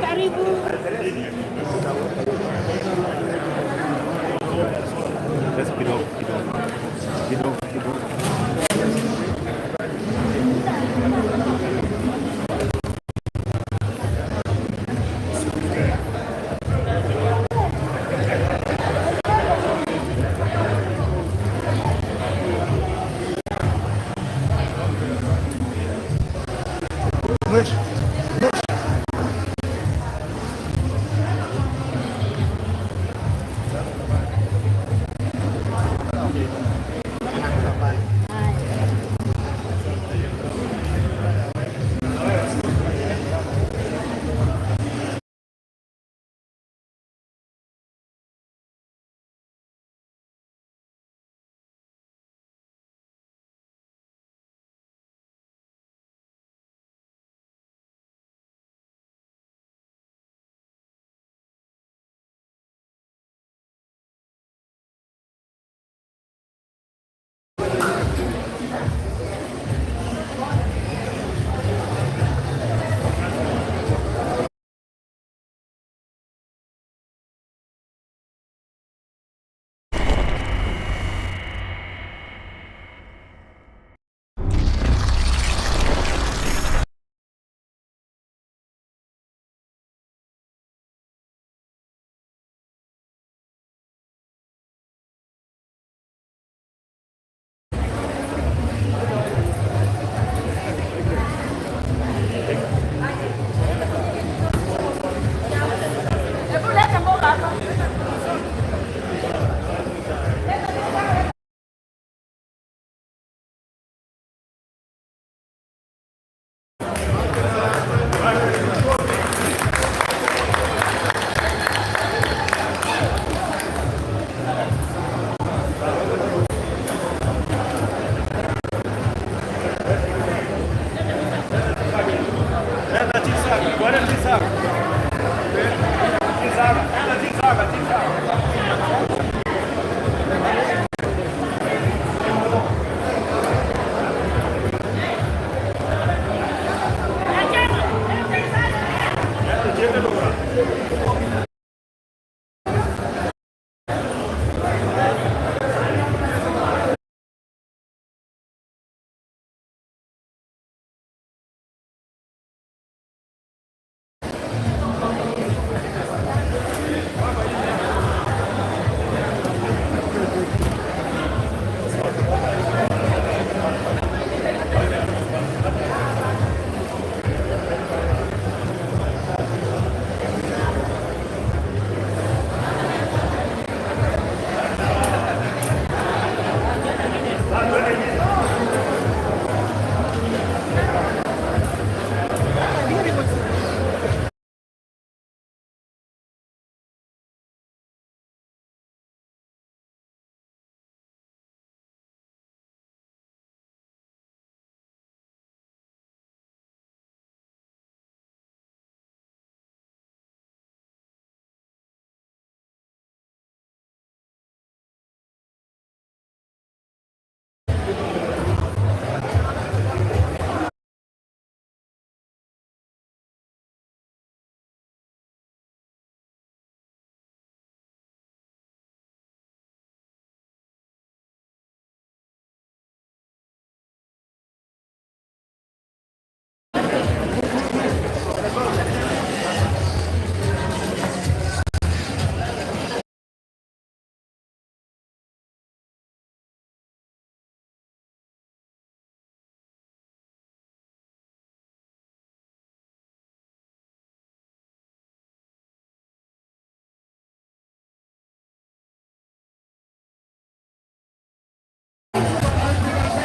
Karibu. Kidogo kidogo kidogo kidogo.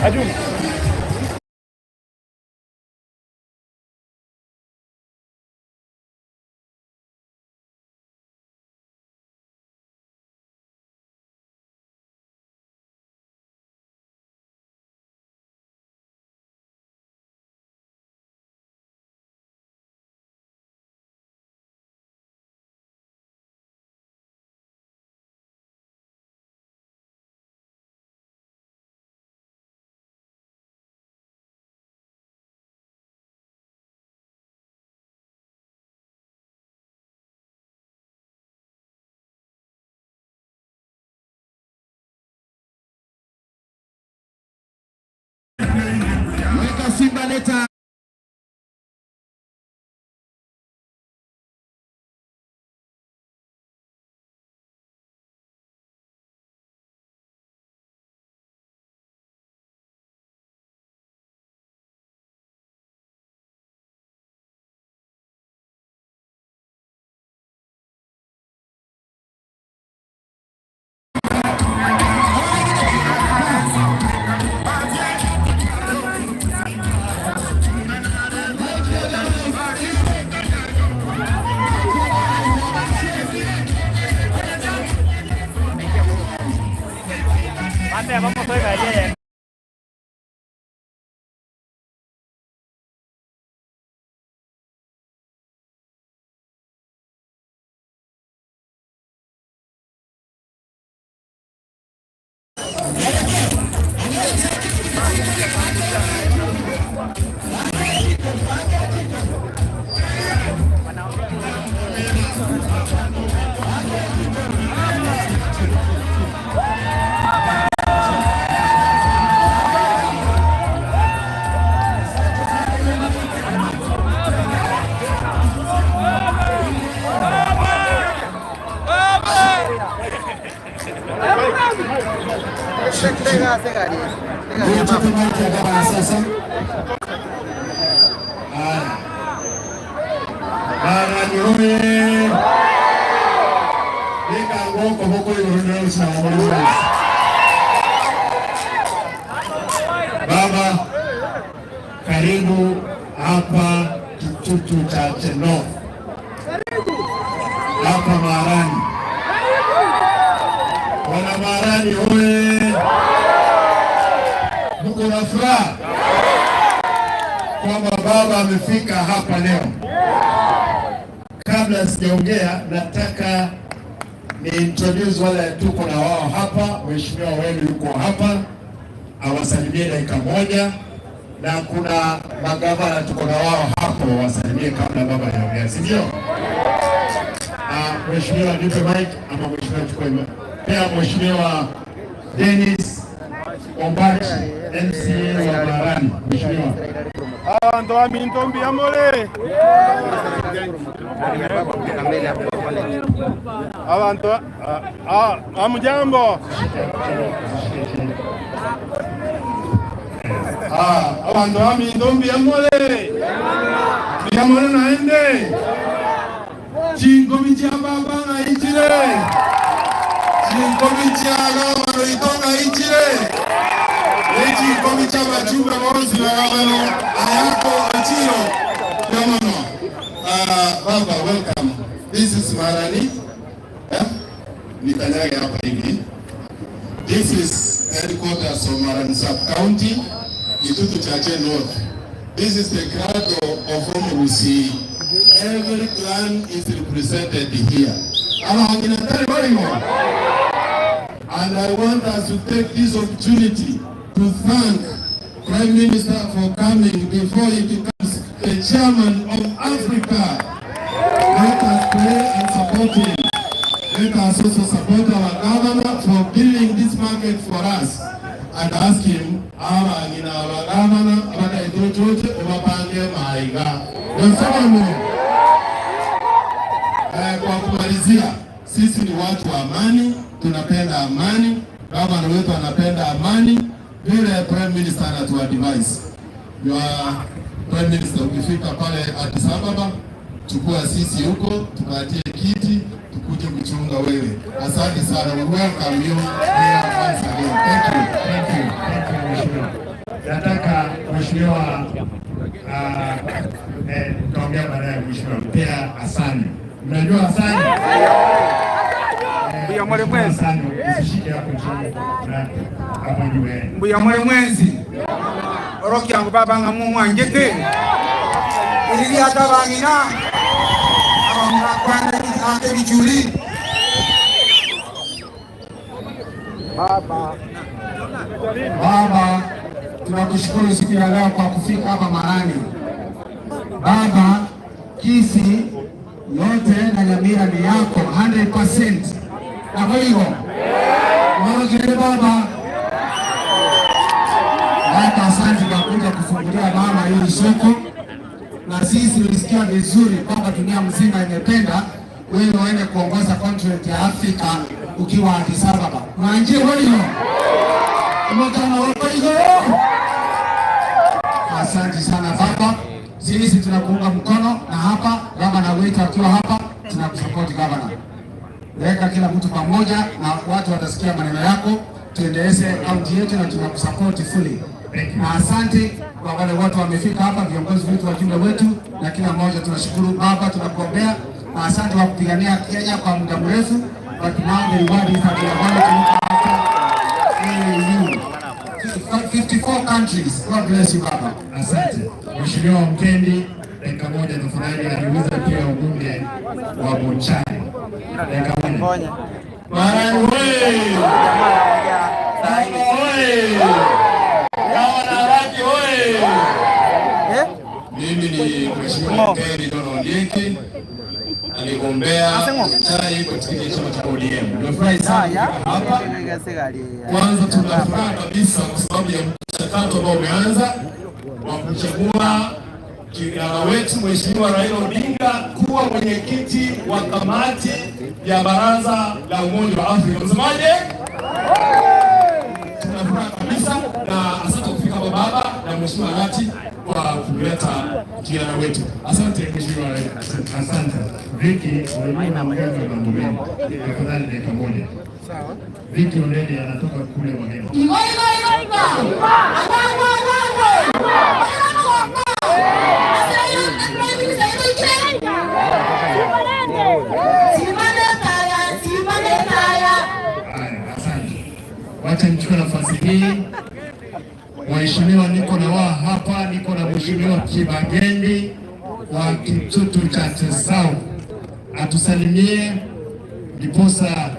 Ajuma. Weka Simba leta. Tupe mic ya gavana sasa. Haya. Marani hoye! Beka ngoko boko iguru sana. Baba, karibu hapa Kitutu Chache North, hapa Marani. Wana Marani hoye! Mko na furaha kwamba baba amefika hapa leo? Kabla sijaongea, nataka ni introduce wale tuko na wao hapa. Mheshimiwa wenu yuko hapa, awasalimie dakika moja, na kuna magavana tuko na wao hapo, wasalimie kabla baba hajaongea, si ndio? Mheshimiwa nipe mic ama mheshimiwa chukue mic. Pia Mheshimiwa Dennis Ombachi, MCA wa Marani, mheshimiwa. Abantu ba mintombi amole. Abantu amujambo. Abantu ba mintombi amole. Amole naende. Chinkomi cha baba na ichile. Chinkomi cha gavana itonga ichile. Echinkomi cha bachubra bonsi ba gavana ayako achiro. No. Baba, welcome. This is Marani. Yeah? Nikanyage hapa hivi. This is headquarters of Marani Sub-County, Kitutu Chache North. This is the cradle of Omurusi. Every clan is represented here. And I want us to take this opportunity to thank Prime Minister for coming before he becomes the chairman of Africa. Let us pray and support him. Let us also support our governor for building this market for us and ask him abangina abagavana abakaitochoche obapange maiga. Kwa kumalizia, sisi ni watu wa amani, tunapenda amani, gavana wetu anapenda amani, vile Prime Minister anatu advise. Your Prime Minister, ukifika pale Addis Ababa, chukua sisi huko, tupatie kiti, tukuje kuchunga wewe. Asante sana. We welcome you here once again. Thank you. Thank you. Thank you, Mheshimiwa. Nataka mheshimiwa, tutaongea baadaye. Mheshimiwa Pea Asani, mnajua Asani? Mbuya mwale mwezi. Asani, usishike hapo chini na hapo juu. Mbuya mwale mwezi orokyangu baba nga mumwanjete ilili hata bangina abamukakwana ate bichuli. Baba, tunakushukuru siku ya leo kwa kufika hapa Marani. Baba, Kisii yote na Nyamira ni yako 100%. Na kwa hiyo Mwanzo baba. Baba, asante kwa kuja kufungulia mama hii soko, na sisi tulisikia vizuri kwamba dunia mzima imependa wewe uende kuongoza continent ya Afrika ukiwa Addis Ababa. Mwanje wewe. Mwakana wewe. Asante sana baba, sisi tunakuunga mkono na hapa gavana wetu akiwa hapa tunakusupport gavana. Weka kila mtu pamoja na watu watasikia maneno yako, tuendeleze kaunti yetu na tunakusupport fully. Na asante kwa wale wote wamefika hapa, viongozi wetu, wajumbe wetu na kila mmoja tunashukuru baba, tunakuombea na asante kwa kupigania Kenya kwa muda mrefu, but now the reward is that we are going to look after AU. 54 countries. God bless you baba. Asante Mheshimiwa Mkendi, dakika moja tafadhali. Aliuliza pia ubunge wa Bonchari, dakika moja. Marani oye! Baba oye! Gavana Arati oye! Mimi ni Mheshimiwa Mkendi Donald Ondieki, aligombea Bonchari kwa tikiti ya chama cha ODM. Nimefurahi sana kufika hapa. Kwanza tuna furaha kabisa kwa sababu ya mchakato ambao umeanza wa kumchagua kinara wetu Mheshimiwa Raila Odinga kuwa mwenyekiti wa kamati ya Baraza la Umoja wa Afrika. Msemaje? Tuna furaha kabisa na asante kufika hapa baba na Mheshimiwa Arati kwa kuleta kinara wetu. Asante Mheshimiwa Raila. Asante. Viki, unajua unaongea mambo mengi. Tafadhali dakika moja. Viki Oledi anatoka kule Wageni. Igo, igo, igo, igo. Agwa, agwa, agwa, agwa. Agwa, agwa. Simane taya, simane taya. Haya, asante. Wacha nichukue nafasi hii. Mheshimiwa, niko na wao hapa, niko na Mheshimiwa Kibagendi wa Kitutu cha Chesau atusalimie, ndiposa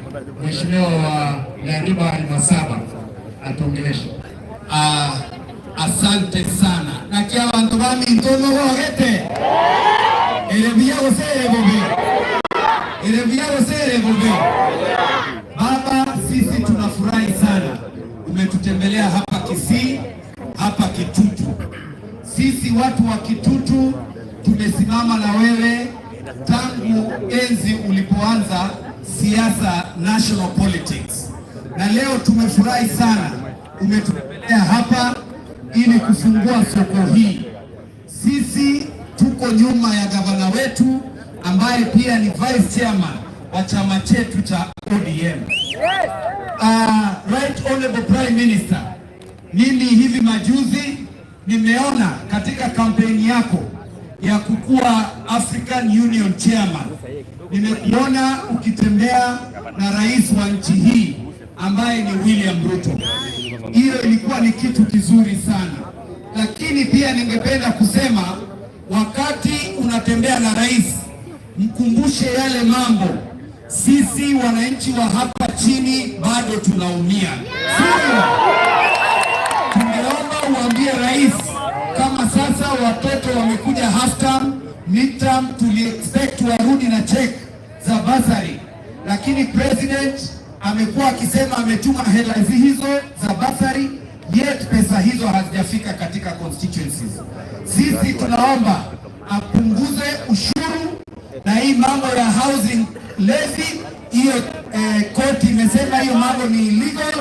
Mheshimiwa wa Nyariba Masaba atuongeleshe. Ah, asante sana nakia bantu baminto mogogete ere gose bobe ere gose bobe. Baba, sisi tunafurahi sana umetutembelea hapa Kisii, hapa Kitutu. Sisi watu wa Kitutu tumesimama na wewe tangu enzi ulipoanza siasa, national politics, na leo tumefurahi sana umetutembelea hapa ili kufungua soko hii. Sisi tuko nyuma ya gavana wetu ambaye pia ni vice chairman wa chama chetu cha ODM. Right Honorable Prime Minister, mimi hivi majuzi nimeona katika kampeni yako ya kukuwa African Union Chairman, nimekuona ukitembea na rais wa nchi hii ambaye ni William Ruto. Hiyo ilikuwa ni kitu kizuri sana, lakini pia ningependa kusema wakati unatembea na rais, mkumbushe yale mambo sisi wananchi wa hapa chini bado tunaumia, sivyo? Tungeomba uambie rais kama sasa watoto wamekuja half term, mid term, tuli expect warudi na check za bursary, lakini president amekuwa akisema ametuma hela hizo za bursary, yet pesa hizo hazijafika katika constituencies. Sisi tunaomba apunguze ushuru na hii mambo ya housing levy hiyo, koti imesema hiyo mambo ni illegal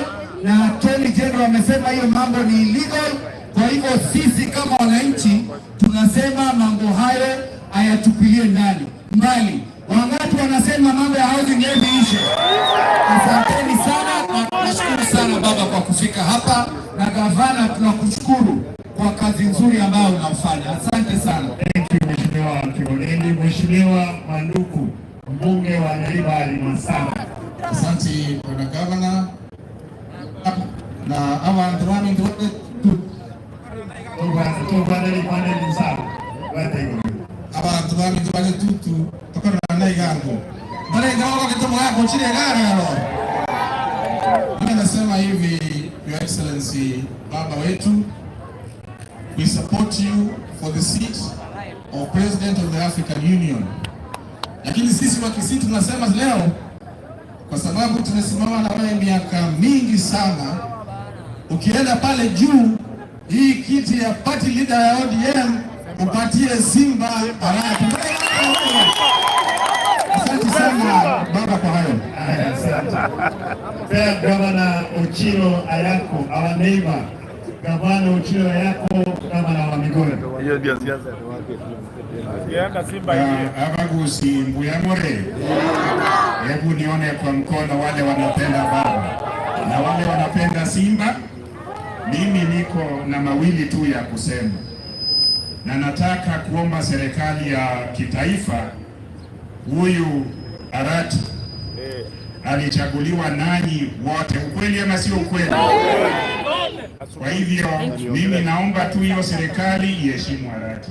na attorney general amesema hiyo mambo ni illegal. Kwa hivyo sisi kama wananchi tunasema mambo hayo ayatupilie ndani mbali. Wangapi wanasema mambo ya housing levy ishe? Asanteni sana na Nashukuru sana baba kwa kufika hapa, na gavana, tunakushukuru kwa kazi nzuri ambayo unafanya. Asante sana. Thank you, Mheshimiwa Kimoneni. Mheshimiwa Manduku, mbunge wa Nyaribari Masaba. Asante bwana gavana na abantu bami abantu bami tubale tutu tukorana na igango mbarenga kitomo yako chini ya gari. Mimi nasema hivi, Your Excellency, baba wetu, we support you for the seat of President of the African Union. Lakini sisi wa Kisii tunasema leo, kwa sababu tumesimama na wewe miaka mingi sana, ukienda pale juu, hii kiti ya party leader ya ODM upatie Simba Arati. Asante sana baba kwa hayo. Asante. Pia Gavana Ochilo Ayako, our neighbor. Gavana Ochilo Ayako, gavana wa Migori. Abagusi mbuyamore, hebu nione kwa mkono wale wanapenda baba na wale wanapenda Simba. Mimi niko na mawili tu ya kusema, na nataka kuomba serikali ya kitaifa, huyu Arati alichaguliwa nanyi wote, ukweli ama sio ukweli? Kwa hivyo mimi naomba tu hiyo serikali iheshimu Arati.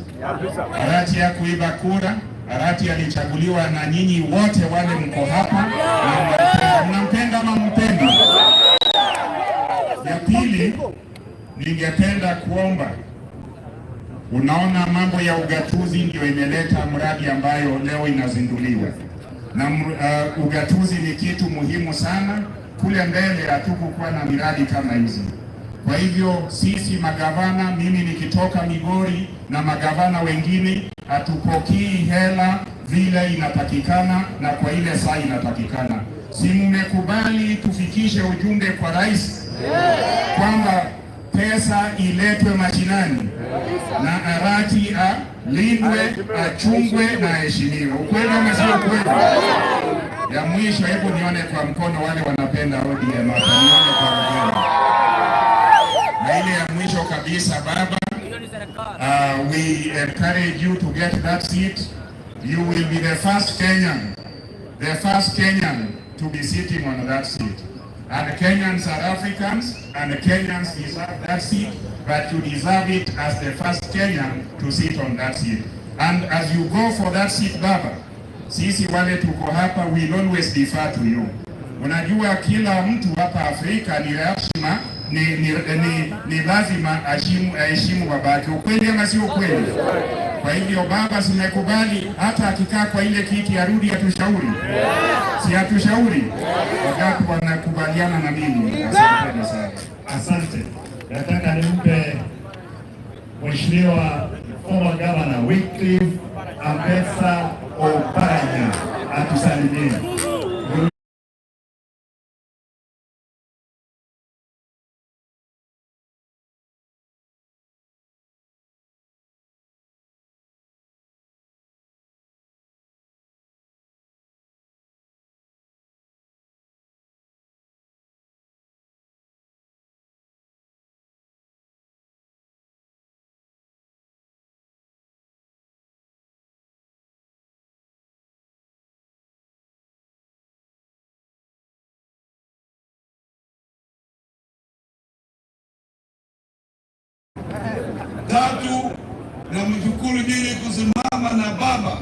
Arati hakuiba kura. Arati alichaguliwa na nyinyi wote wale mko hapa na mnampenda. Mnampenda ama mpendi? Ya pili, ningependa kuomba, unaona mambo ya ugatuzi ndio imeleta mradi ambayo leo inazinduliwa na ugatuzi ni kitu muhimu sana. Kule mbele hatukukuwa na miradi kama hizi. Kwa hivyo sisi magavana, mimi nikitoka Migori na magavana wengine, hatupokei hela vile inatakikana na kwa ile saa inatakikana. Si mmekubali tufikishe ujumbe kwa rais kwamba pesa iletwe mashinani na Arati alindwe, achungwe na aheshimiwe? Ukweli ama sio ukweli? Ya mwisho, hebu nione kwa mkono wale wanapenda ODM hapa, nione kwa mkono. Na ile ya mwisho kabisa baba, we encourage you to get that seat. You will be the first Kenyan, the first Kenyan to be sitting on that seat. And Kenyans are Africans, and Kenyans deserve that seat, but you deserve it as the first Kenyan to sit on that seat. And as you go for that seat, baba, sisi wale tuko hapa will always defer to you. Unajua kila mtu hapa Afrika ni lazima ni lazima aheshimu babake. Ukweli ama sio ukweli? Kwa hivyo baba, simekubali hata akikaa kwa ile kiti arudi atushauri, si atushauri? Wakati wanakubaliana na mimi. Asante sana. Asante. Nataka nimpe Mheshimiwa former Governor Wycliffe Ambetsa Oparanya atusalimie. Tatu, na mshukuru nyinyi kusimama na baba.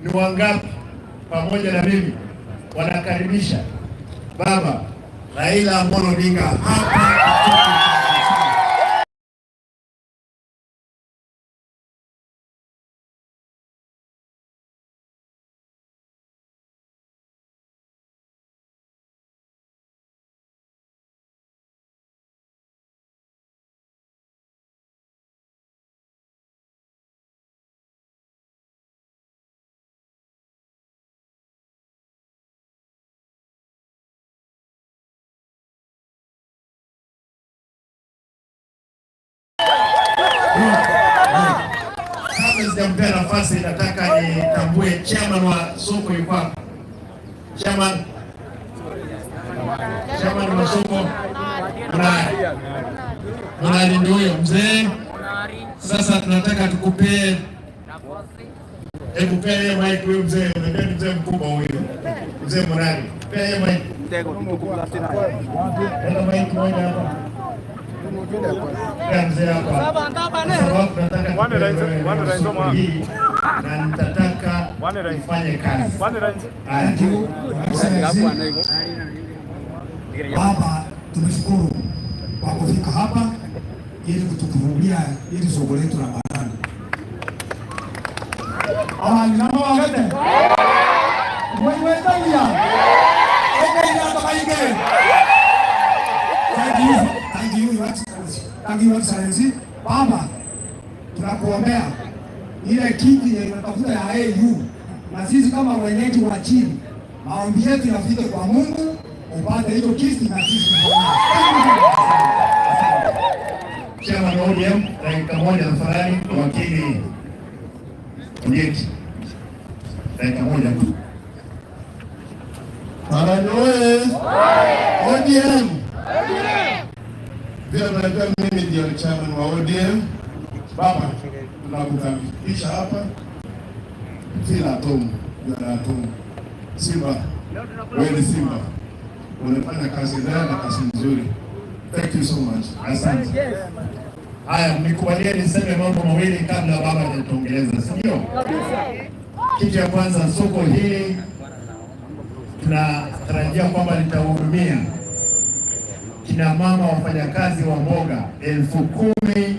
Ni wangapi pamoja na mimi wanakaribisha Baba Raila Amolo Odinga hapa? Kabla sijampea nafasi, nataka nitambue chairman wa soko yuko hapa. Chairman wa soko Murari. Murari ndio huyo mzee. Sasa tunataka tukupee, hebu pea yeye mic huyo mzee, unajua ni mzee mkubwa huyo. Mzee Murari. Pea yeye mic. Enda mic moja hapa. Pea mzee hapa. Kwa sababu tunataka tupewe soko hii na nitataka ifanye kazi. Haya. Baba, tumeshukuru kwa kufika hapa ili kutufungulia ili soko letu la Marani. Abantu nabo bagete. Wewe wewe. Thank you. Thank you, Your Excellency. Thank you, Your Excellency. Baba, tunakuombea ile kiti yenye tunatafuta ya AU, na sisi kama wenyeji wa chini, maombi yetu yafike kwa Mungu upate hicho kiti na sisi. Chairman wa ODM, dakika moja tafadhali, wakili Ondieki. Dakika moja tu. Marani oye! ODM! Vile mnajua mimi ndio chairman wa ODM. Baba, tunakukaribisha hapa. Feel at home, you are at home. Simba, wewe ni Simba. Unafanya kazi leo na kazi nzuri. Thank you so much. Asante. Haya, nikubalie niseme mambo mawili kabla baba hajatuongeleza, si ndio? Kitu ya kwanza, soko hili tunatarajia kwamba litahudumia kina mama wafanyakazi wa mboga 10,000,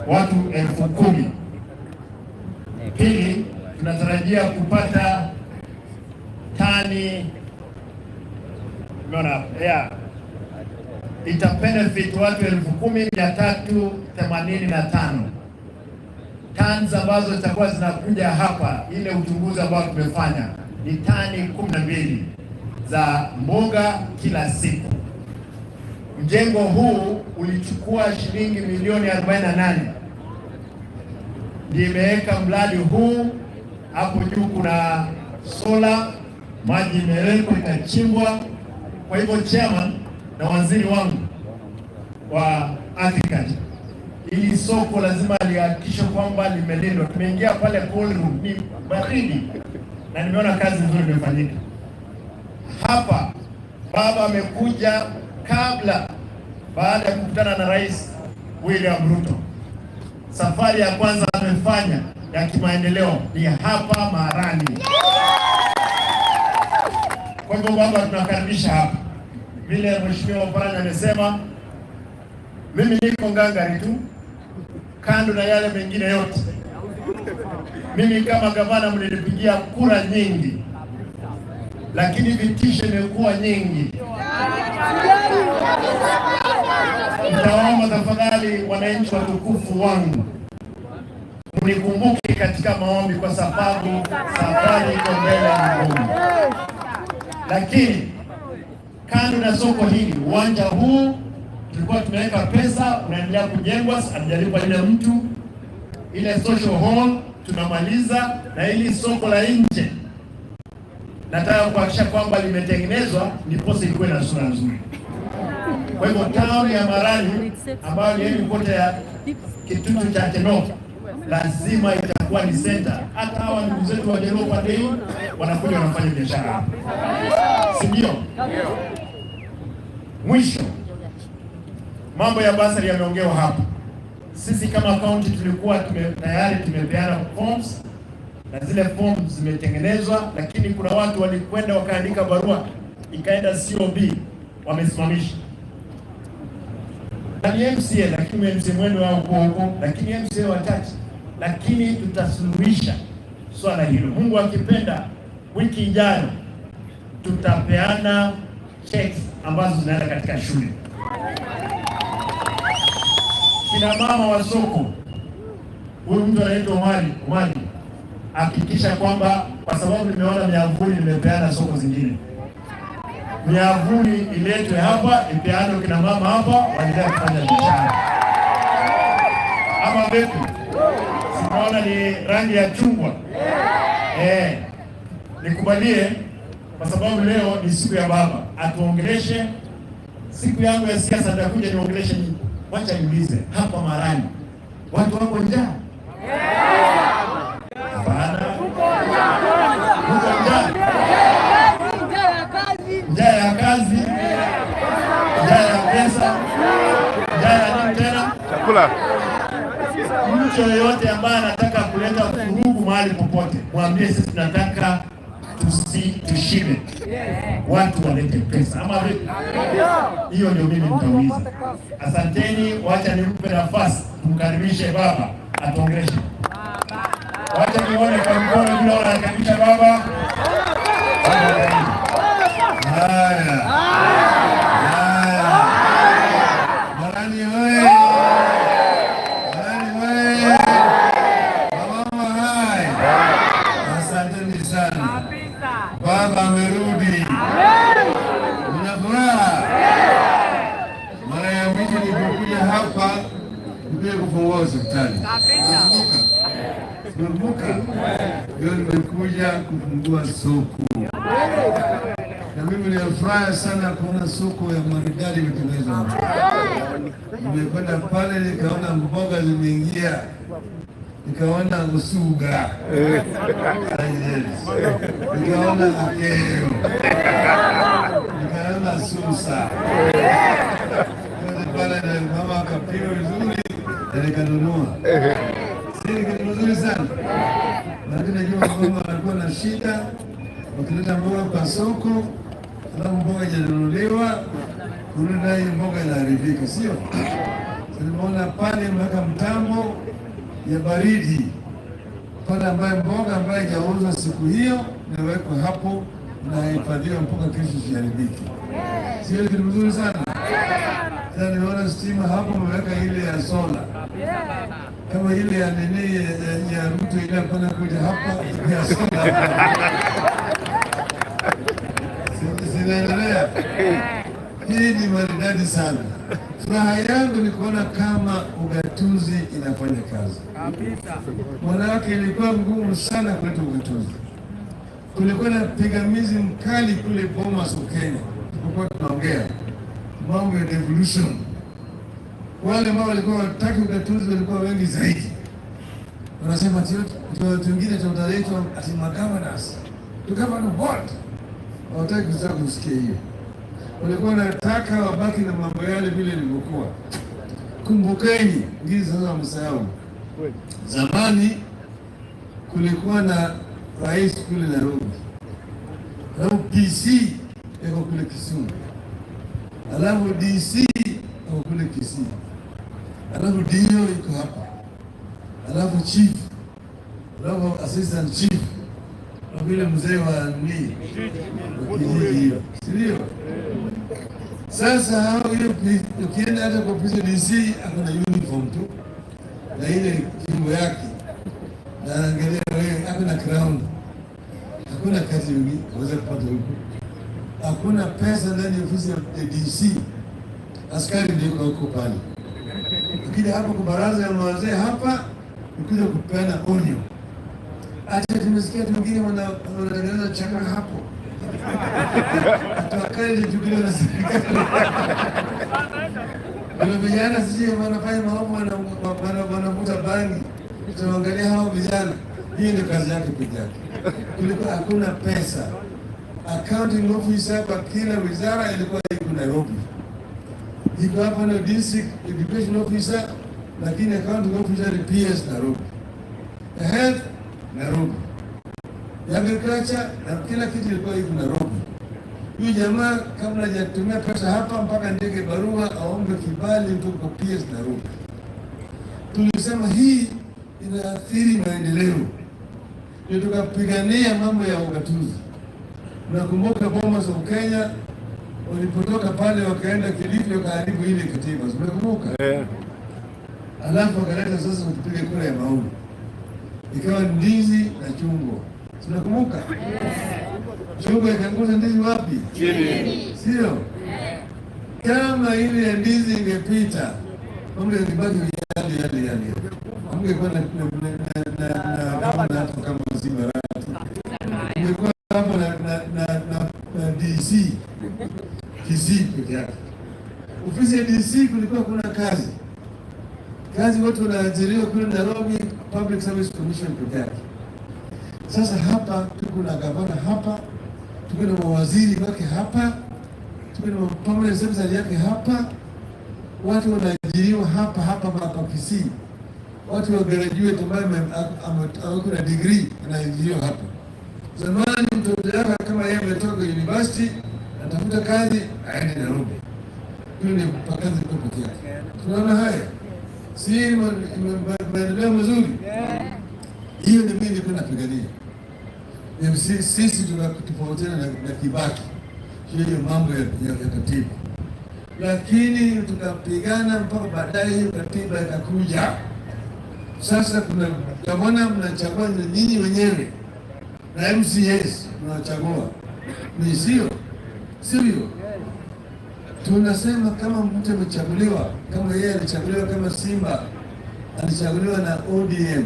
watu 10,000. Pili, tunatarajia kupata tani, umeona, yeah, ita benefit watu 10,385 tani ambazo zitakuwa zinakuja hapa. Ile uchunguzi ambao tumefanya ni tani 12 za mboga kila siku. Mjengo huu ulichukua shilingi milioni 48. Nimeweka mradi huu hapo juu, kuna sola, maji imewekwa ikachimbwa. Kwa hivyo chairman na waziri wangu wa agriculture, ili soko lazima lihakikishe kwamba limelindwa. Tumeingia pale cold room, ni baridi, na nimeona kazi nzuri imefanyika hapa. Baba amekuja kabla, baada ya kukutana na Rais William Ruto. Safari ya kwanza amefanya ya kimaendeleo ni hapa Marani. Kwa hivyo baba, tunakaribisha hapa. Vile Mheshimiwa Oparanya amesema, mimi niko ngangari tu, kando na yale mengine yote. Mimi kama gavana mlinipigia kura nyingi, lakini vitisho imekuwa nyingi. Nitaomba tafadhali, wananchi watukufu wangu, mnikumbuke katika maombi, kwa sababu safari iko mbele ni ngumu. Lakini kando na soko hili, uwanja huu tulikuwa tumeweka pesa, unaendelea kujengwa, hatujalipwa ile mtu. Ile social hall tunamaliza, na ili soko la nje nataka kuhakikisha kwamba limetengenezwa ndiposa ikuwe na sura nzuri. Kwa hivyo town ya Marani ambayo ni headquarter ya Kitutu Chache North lazima itakuwa ni center. Hata hawa ndugu zetu wa Jaluo pande hii wanakuja wanafanya biashara hapa, si ndio? Mwisho, mambo ya basari yameongewa hapa. Sisi kama county tulikuwa tayari tumepeana forms. na zile forms zimetengenezwa, lakini kuna watu walikwenda wakaandika barua ikaenda COB, wamesimamisha. Na ni MCA, lakini MCA mwendo wao huko huko, lakini MCA wachache, lakini tutasuluhisha swala hilo. Mungu akipenda, wiki ijayo tutapeana checks ambazo zinaenda katika shule. Kina mama wa soko, huyu mtu anaitwa Omari, Omari, hakikisha kwamba, kwa sababu nimeona miavuli nimepeana soko zingine, miavuli iletwe hapa ipeanwe kina mama hapa, waendelee kufanya biashara. Ama vipi? Simaona ni rangi ya chungwa. Nikubalie kwa sababu leo ni siku ya baba, atuongeleshe. Siku yangu ya siasa nitakuja niongeleshe nyinyi. Wacha niulize hapa Marani, watu wako njaa? Hapana, huko njaa? Njaa ya kazi, njaa ya pesa, njaa ya nini tena? Chakula. Mtu yeyote ambaye anataka kuleta vurugu mahali popote, mwambie sisi tunataka tushibe, watu walete pesa. Ama vipi? Hiyo ndio mimi nitauliza. Asanteni, wacha nimpe nafasi tumkaribishe baba atuongeleshe. Wacha nione kwa mkono vile wanakaribisha baba. Haya. Haya. Marani oye! Marani oye! Wamama hai! Asanteni sana. Baba amerudi. Mna furaha? Mara ya mwisho nilipokuja hapa nilikuja kufungua hospitali. Nakumbuka? Nakumbuka? Leo nimekuja kufungua soko. Na mimi nilifurahi sana kuona soko ya maridadi imetengenezwa hapa. Nimekwenda pale nikaona mboga zimeingia, nikaona usuga, nikaona akeo, nikaona susa. Yote pale na mama akapima vizuri na nikanunua. Si ni kitu mzuri sana? Lakini najua mama alikuwa na shida, wakileta mboga kwa soko, alafu mboga haijanunuliwa, kurudi nayo mboga inaharibika, sio? Nimeona pale mweka mtambo ya baridi pale, ambaye mboga ambayo haijauzwa siku hiyo inawekwa hapo na hifadhiwa mpaka kesho isiharibike. Sio kitu mzuri sana? Sasa nimeona stima hapo umeweka ile ya sola kama ile ya nini ya Ruto ile hapana kuja hapa ya sola. Zinaendelea. Hii ni maridadi sana. Furaha yangu ni kuona kama ugatuzi inafanya kazi. Manake ilikuwa ngumu sana kuleta ugatuzi. Kulikuwa na pingamizi mkali kule Bomas of Kenya, tulipokuwa tunaongea mambo ya devolution. Wale ambao walikuwa wataki ugatuzi walikuwa wengi zaidi. Wanasema watu wengine tutaletwa ati magovernors. To govern what? Hawataki kutaka kusikia hiyo. Walikuwa wanataka wabaki na mambo yale vile ilivyokuwa. Kumbukeni, ngine sasa wamesahau. Zamani kulikuwa na rais kule Nairobi, alafu PC yako kule Kisumu, alafu DC yako kule Kisii, alafu DO iko hapa, alafu chief, alafu assistant chief, na vile mzee wa nini wa kijiji hiyo, si ndio? Sasa hao hiyo ukienda hata kwa ofisi DC ako na uniform tu na ile fimbo yake na anaangalia wewe, ako na crown. Hakuna kazi nyingine unaweza kupata huko. Hakuna pesa ndani ya ofisi ya DC. Askari ndio yuko huko pale. Lakini hapo kwa baraza ya wazee hapa nikuja kupeana onyo. Acha tumesikia watu wengine wanatengeneza chakula hapo. Tuwakali tukiwa na serikali. Kuna vijana sisi wanafanya maovu, wanavuta bangi. Tunaangalia hao vijana. Hii ndio kazi yake peke yake. Kulikuwa hakuna pesa. Accounting officer kwa kila wizara ilikuwa iko Nairobi. Iko hapa na district education officer, lakini accounting officer ni PS Nairobi. The health Nairobi. Ya agriculture na kila kitu ilikuwa iko Nairobi. Huyu jamaa kabla hajatumia pesa hapa mpaka andike barua aombe kibali kutoka kwa PS Nairobi. Tulisema hii inaathiri maendeleo, ndio tukapigania mambo ya ugatuzi. Nakumbuka Bomas of Kenya walipotoka pale wakaenda Kilifi wakaharibu ile katiba, unakumbuka? Yeah. Alafu wakaleta sasa kupiga kura ya maoni, ikawa ndizi na chungwa, tunakumbuka? Chungwa ikaanguza ndizi wapi? Chini, sio? Kama ile ya ndizi ingepita, mambo yangebaki yale yale yale, hamngekuwa na gavana hapo kama Simba Arati, ungekuwa hapo na DC Kisii peke yake. Ofisi ya DC kulikuwa kuna kazi, watu wanaajiriwa kule Nairobi Public Service Commission peke yake. Sasa hapa tuko na gavana hapa, tuko na mawaziri wake hapa, tuko na permanent secretary yake hapa, watu wanaajiriwa hapa hapa hapa Kisii. Watu wa graduate ambao wako na degree wanaajiriwa hapa. Zamani mtoto yake kama yeye ametoka university anatafuta kazi aende Nairobi. Hiyo ni kazi kwa peke yake. Tunaona haya, si maendeleo mazuri? Hiyo ni mimi nilikuwa napigania. Sisi tunatofautiana na Kibaki hiyo mambo ya katiba, lakini tukapigana mpaka baadaye hiyo katiba ikakuja. Sasa kuna gavana mnachagua nyinyi wenyewe na MCAs mnachagua, ni sio sivyo? Tunasema kama mtu amechaguliwa, kama yeye alichaguliwa kama Simba alichaguliwa na ODM,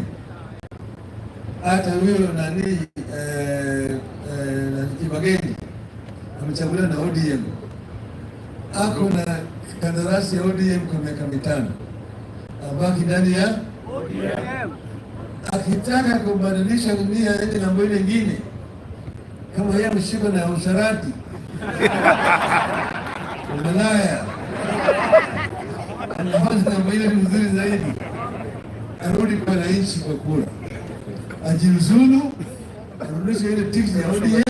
hata huyo nani Kibageni amechaguliwa na ODM, ako na kandarasi ya ODM kwa miaka 5, abaki ndani ya ODM. Akitaka kubadilisha dunia aende ng'ambo ile nyingine, kama yeye ameshikwa na usharati umalaya, anafanya ng'ambo ile mzuri zaidi, arudi kwa wananchi kwa kura, ajiuzulu, arudishe ile tikiti ya ODM,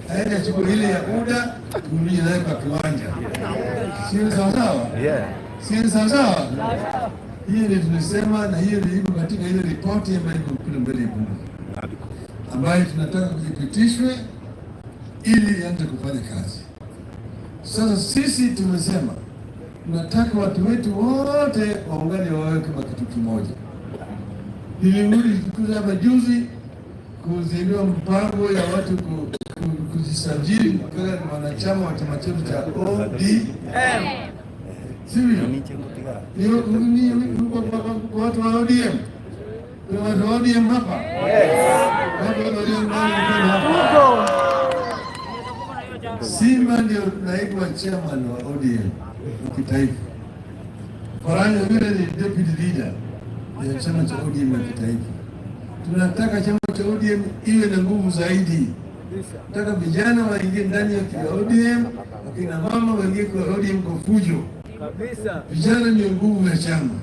aende achukue ile ya UDA, turudie nayo kwa kiwanja. Sio sawa sawa? Sio sawa sawa? Hiyo ndio tulisema, na hiyo ndio iko katika ile ripoti ambayo iko kule mbele ya bunge, ambayo tunataka kuipitishwe ili ianze kufanya kazi. Sasa sisi tumesema tunataka watu wetu wote waungane wawe kama kitu kimoja. Nilirudi kuja hapa juzi kuzindua mpango ya watu kujisajili kama wanachama wa chama chetu cha ODM. Sivyo? Ni watu wa ODM. Kuna watu wa ODM hapa? Watu wa ODM hapa. Simba ndio naibu wa chairman wa ODM wa kitaifa. Faranja yule ni deputy leader ya chama cha ODM wa kitaifa. Tunataka chama cha ODM iwe na nguvu zaidi. Tunataka vijana waingie ndani ya ODM, wakina mama waingie kwa ODM kwa fujo. Vijana ndio nguvu ya chama,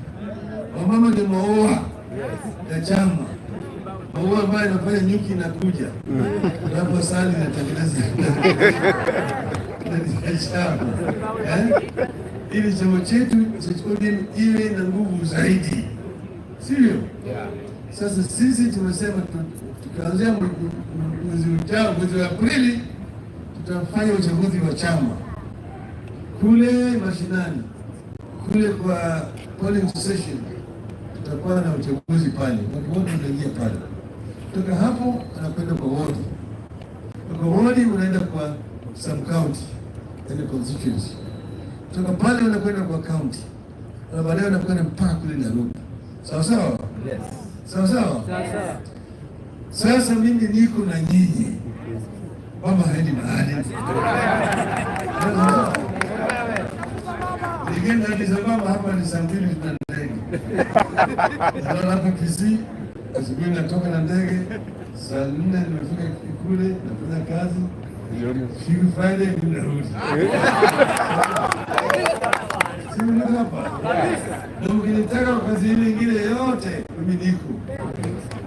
wamama ndio maua ya chama, maua ambayo inafanya nyuki inakuja hapo sali inatengeneza ya chama ili chama chetu cha ODM iwe na nguvu zaidi, sivyo? Sasa sisi tumesema tukianzia mwezi ujao, mwezi wa Aprili, tutafanya uchaguzi wa chama kule mashinani, kule kwa polling station tutakuwa na uchaguzi pale, watu wote wataingia pale. Kutoka hapo anakwenda kwa wodi, kutoka wodi unaenda kwa sub county, yani constituency. Kutoka pale unakwenda kwa county, na baadaye unakwenda mpaka kule Nairobi. Sawa sawa? Yes. Sawa sawa? Sawa. Sasa mimi niko na nyinyi, mama haendi mahali. Nikienda Addis Ababa hapa ni saa 2 na ndege. Nalala hapa Kisii, asubuhi natoka na ndege, saa 4 nimefika kule, nafanya kazi. Siku Friday ninarudi. Si niko hapa. Na mkinitaka kazi ile ingine yote mimi niko.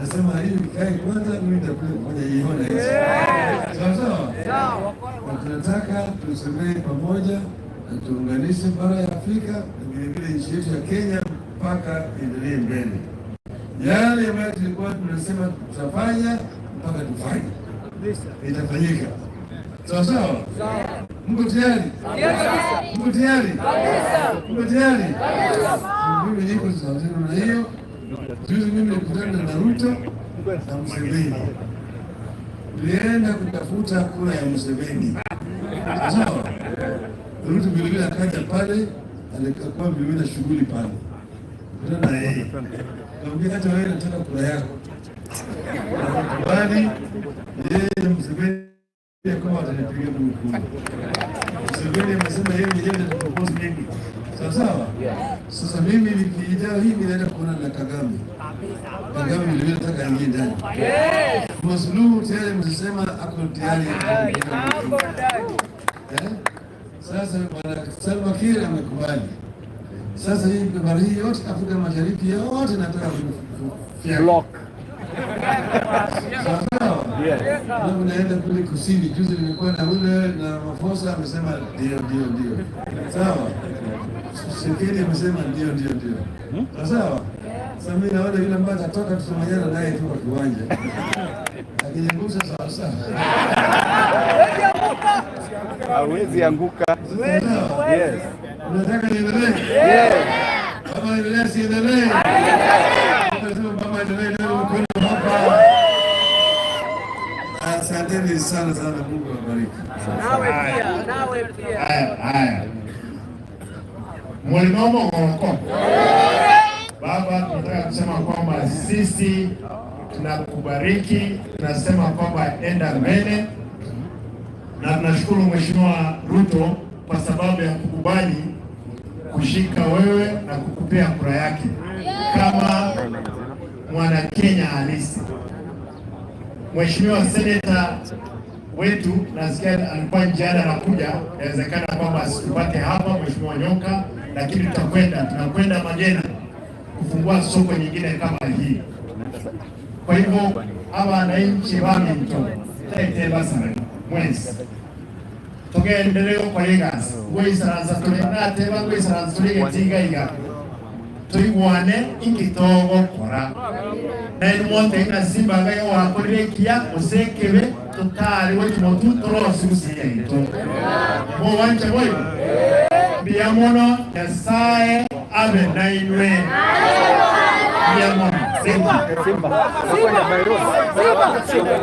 Nasema hii ikae kwanza, mimi nitakuja kufanya hiyo. Museveni pamoja na tuunganishe bara ya Afrika na vilevile nchi yetu ya Kenya mpaka iendelee mbele. Yale ambayo tulikuwa tunasema tutafanya mpaka tufanye, itafanyika. Sawa sawa? Mko tayari? Mko tayari? Mko tayari? Mimi niko sawa na hiyo. Juzi mimi nilikutana na Ruto na Museveni, tulienda kutafuta kura ya Museveni. Sawa? Ruto vilevile akaja pale, alikuwa vilevile na shughuli pale, kutana na yeye, kaambia hata wewe nataka kura yako. Akakubali yeye na Museveni kama watanipigia mimi kura. Museveni amesema yeye mwenyewe atapropose mimi. Sawa sawa? Sasa mimi wiki ijayo hii naenda kuona na Kagame. Kagame vile nataka aingie ndani. Suluhu tayari amesema ako tayari. Eh? Sasa bwana Salva Kiir amekubali. Sasa hii bara hii yote Afrika Mashariki yote nataka kufyeka. Block. Sawa sawa? Na naenda kule kusini, juzi nilikuwa na ule na Ramaphosa amesema ndio ndio ndio. Sawa? Tshisekedi amesema ndio ndio ndio. Sawa sawa? Sasa mimi naona yule ambaye atatoka tutamanyana naye tu kwa kiwanja. Akijigusa sawa sawa. Hawezi anguka. Sawa? Yes. Unataka niendelee? Yes. Baba endelee, siendelee? Nasema baba endelee, ndio mkono hapa. Asanteni sana sana, Mungu awabariki. Haya, haya. Mulinomo ngoroko. Baba, tunataka kusema kwamba sisi tunakubariki, tunasema kwamba enda mbele, na tunashukuru Mheshimiwa Ruto kwa sababu ya kukubali kushika wewe na kukupea kura yake kama mwana Kenya halisi. Mheshimiwa seneta wetu nasikia alikuwa njiani anakuja, inawezekana kwamba asitupate hapa Mheshimiwa Nyoka, lakini tutakwenda, tunakwenda Magena kufungua soko nyingine kama hii. Kwa hivyo hawa wananchi baminto taiteba sana mwezi tugendereo kwa igasi gwisaransa tuli nateba gwisaransa tuli getigaiga tuiguane ingitogokora na imwote inasimbaga yowakorire kia usekebe tutari wekimotu torosusia itu muwanje boibo mbia mono Nyasaye abe na inwe mbia mono. Simba. Simba. Simba. Simba.